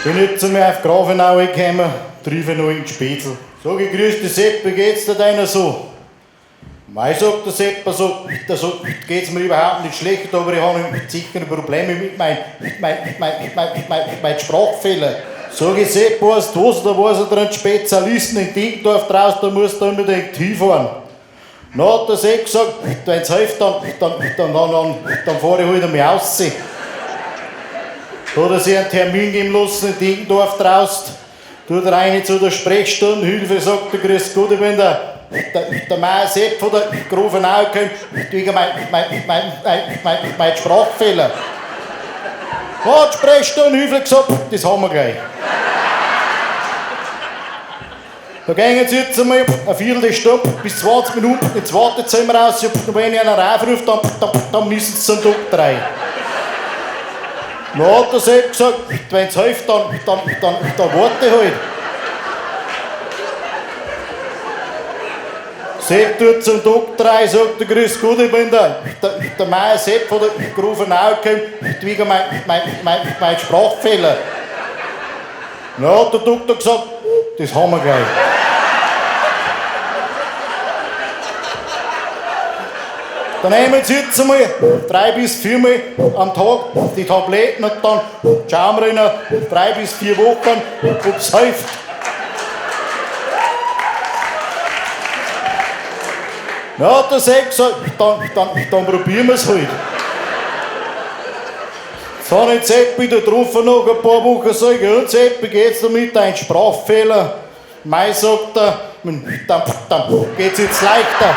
Bin jetzt einmal auf Grafenau gekommen, triff ich noch in den Spätzl. Sag ich, grüß dich Sepp, wie geht's dir deiner so? Mei, sagt der Sepp, so, so geht's mir überhaupt nicht schlecht, aber ich habe sicher Probleme mit mein, mein, mein, mein, mein, mein Sprachfehler. Sag ich, Sepp, weißt du was, da war so ein Spezialisten in Dingdorf draußen, da musst du unbedingt hinfahren. Dann hat der Sepp gesagt, wenn's hilft, dann fahr ich halt einmal raus. Hat er sich einen Termin geben lassen in Deggendorf draußen. Tut er rein zu der Sprechstundenhilfe, sagt er, grüß Gott, ich bin der Meier Sepp von der Grofenau gekommen, wegen mein Sprachfehler. Hat die Sprechstundenhilfe gesagt, das haben wir gleich. Da gehen sie jetzt einmal eine Viertelstunde bis 20 Minuten ins Wartezimmer raus. Und wenn ich einen aufrufe, dann müssen sie zum Doktor rein. Dann hat der Sepp gesagt, wenn's hilft, dann warte ich halt. Sepp tut zum Doktor rein, sagt er, grüß Gott, ich bin der Meier Sepp von der Grofenau gekommen, wegen mein Sprachfehler. Dann hat der Doktor gesagt, das haben wir gleich. Dann nehmen Sie jetzt einmal 3 bis 4 Mal am Tag die Tabletten und dann schauen wir in 3 bis 4 Wochen, ob's hilft. Dann hat der Sepp gesagt, dann probieren wir's halt. Jetzt habe ich Sepp wieder getroffen nach ein paar Wochen, sag ich, und Sepp, wie geht's dir mit deinem Sprachfehler? Mei, sagt er, dann geht's jetzt leichter.